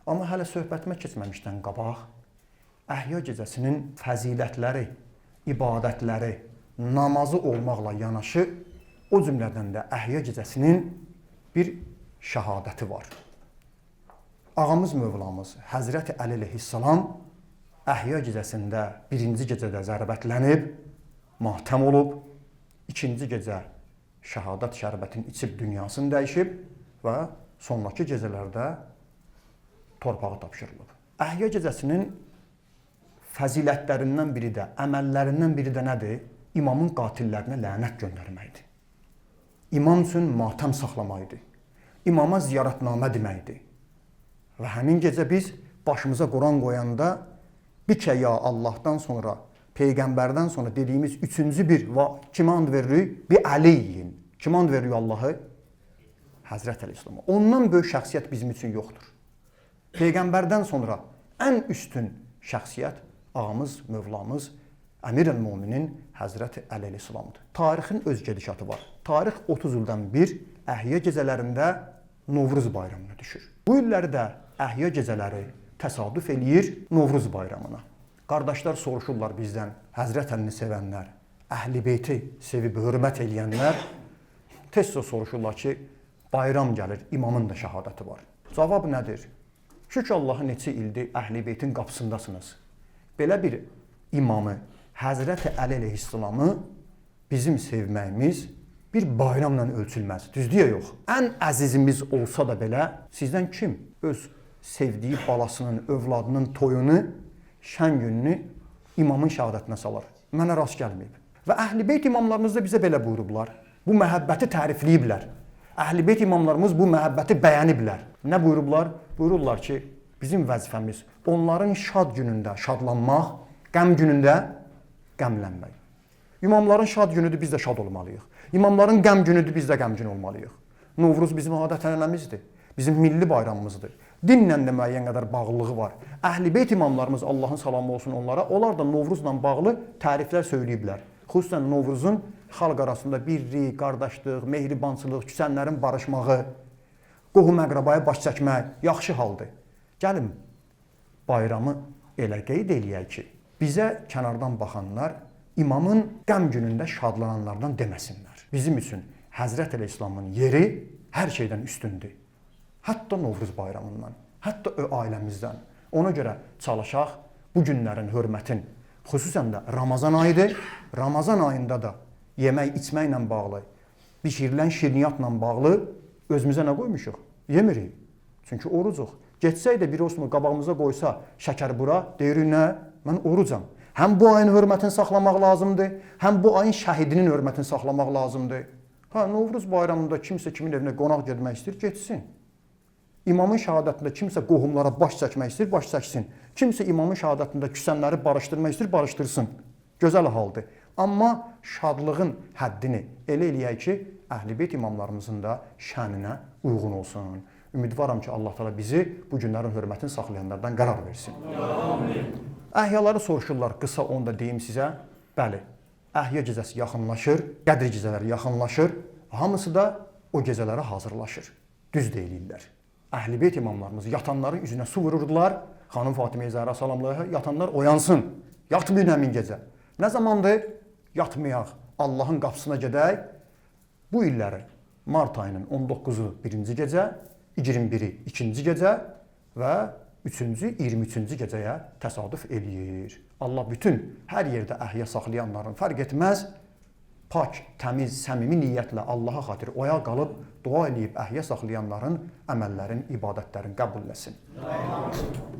Amma hələ söhbətimə keçməmişdən qabaq Əhya gecəsinin fəzilətləri, ibadətləri, namazı olmaqla yanaşı, o cümlədən də Əhya gecəsinin bir şəhadəti var. Ağamız Mövlamız Həzrəti Əli əleyhissalam Əhya gecəsində birinci gecədə zərbətlənib, matəm olub, ikinci gecə şəhadət şərbətini içib dünyasını dəyişib və sonrakı gecələrdə torpağa tapşırılıb. Əhya gecəsinin fəzilətlərindən biri də, əməllərindən biri də nədir? İmamın qatillərinə lənət göndərməkdir. İmam üçün matəm saxlamaq idi. İmama ziyarətnamə deməkdir. Və həmin gecə biz başımıza Quran qoyanda bikə ya Allahdan sonra, Peyğəmbərdən sonra dediyimiz üçüncü bir kimə and veririk? Bir Əliyin. Kimə and veririk Allahı? Həzrət Əleyhissalama. Ondan böyük şəxsiyyət bizim üçün yoxdur. Peyğəmbərdən sonra ən üstün şəxsiyyət ağamız, Mövlamız, Əmir el-Müminin Həzrəti Əli əleyhissalamdır. Tarixin öz gedişatı var. Tarix 30 ildən bir Əhya gecələrində Novruz bayramına düşür. Bu illəri də Əhya gecələri təsadüf eləyir Novruz bayramına. Qardaşlar soruşurlar bizdən, Həzrət Əlini sevənlər, Əhl-i Beyti sevib hörmət eləyənlər tez-tez soruşurlar ki, bayram gəlir, imamın da şəhadəti var. Cavab nədir? Şükür Allaha neçə ildir Əhl-i Beytin qapısındasınız. Belə bir imamı, Həzrəti Əli əleyhissalamı bizim sevməyimiz bir bayramla ölçülməz. Düzdür ya yox? Ən əzizimiz olsa da belə sizdən kim öz sevdiyi balasının, övladının toyunu, şən gününü imamın şəhadətinə salar? Mənə rast gəlməyib. Və Əhl-i Beyt imamlarımız da bizə belə buyurublar. Bu məhəbbəti tərifləyiblər. Əhl-i Beyt imamlarımız bu məhəbbəti bəyəniblər. Nə buyurublar? Buyururlar ki, bizim vəzifəmiz onların şad günündə şadlanmaq, qəm günündə qəmlənmək. İmamların şad günüdür, biz də şad olmalıyıq. İmamların qəm günüdür, biz də qəmgin olmalıyıq. Novruz bizim adət-ənənəmizdir. Bizim milli bayramımızdır. Dinlə də müəyyən qədər bağlılığı var. Əhl-i Beyt imamlarımız, Allahın salamı olsun onlara, onlar da Novruzla bağlı təriflər söyləyiblər. Xüsusən Novruzun xalq arasında birlik, qardaşlıq, mehribançılıq, küsənlərin barışmağı, qohum-əqrabaya baş çəkmək yaxşı haldır. Gəlin bayramı elə qeyd eləyək ki, bizə kənardan baxanlar imamın qəm günündə şadlananlardan deməsinlər. Bizim üçün Həzrət Əleyhissalamın yeri hər şeydən üstündür. Hətta Novruz bayramından, hətta ailəmizdən. Ona görə çalışaq bu günlərin hörmətin, xüsusən də Ramazan ayıdır. Ramazan ayında da yemək içməklə bağlı, bişirilən şirniyyatla bağlı özümüzə nə qoymuşuq? Yemirik. Çünki orucuq. Getsək də biri olsun qabağımıza qoysa şəkər bura, deyirik nə? Mən orucam. Həm bu ayın hörmətini saxlamaq lazımdır, həm bu ayın şəhidinin hörmətini saxlamaq lazımdır. Hə, Novruz bayramında kimsə kimin evinə qonaq getmək istəyir, getsin. İmamın şəhadətində kimsə qohumlara baş çəkmək istəyir, baş çəksin. Kimsə imamın şəhadətində küsənləri barışdırmaq istəyir, barışdırsın. Gözəl haldır. Amma şadlığın həddini elə eləyək ki, Əhl-i Beyt imamlarımızın da şəninə uyğun olsun. Ümidvaram ki, Allah Teala bizi bu günlərin hörmətini saxlayanlardan qərar versin. Amin. Əhyaları soruşurlar, qısa onu da deyim sizə. Bəli, Əhya gecəsi yaxınlaşır, Qədr gecələri yaxınlaşır. Hamısı da o gecələrə hazırlaşır. Düz də eləyirlər. Əhl-i Beyt imamlarımız yatanların üzünə su vururdular. Xanım Fatimə Zəhra salamlayır, yatanlar oyansın. Yatmayın həmin gecə. Nə zamandır? Yatmayaq. Allahın qapısına gedək. Bu illəri mart ayının 19-u birinci gecə, 21-i ikinci gecə və 3-cü 23-cü gecəyə təsadüf eləyir. Allah bütün hər yerdə əhya saxlayanların fərq etməz, pak, təmiz, səmimi niyyətlə Allaha xatir oya qalıb dua eləyib əhya saxlayanların əməllərin, ibadətlərin qəbul eləsin. Amin.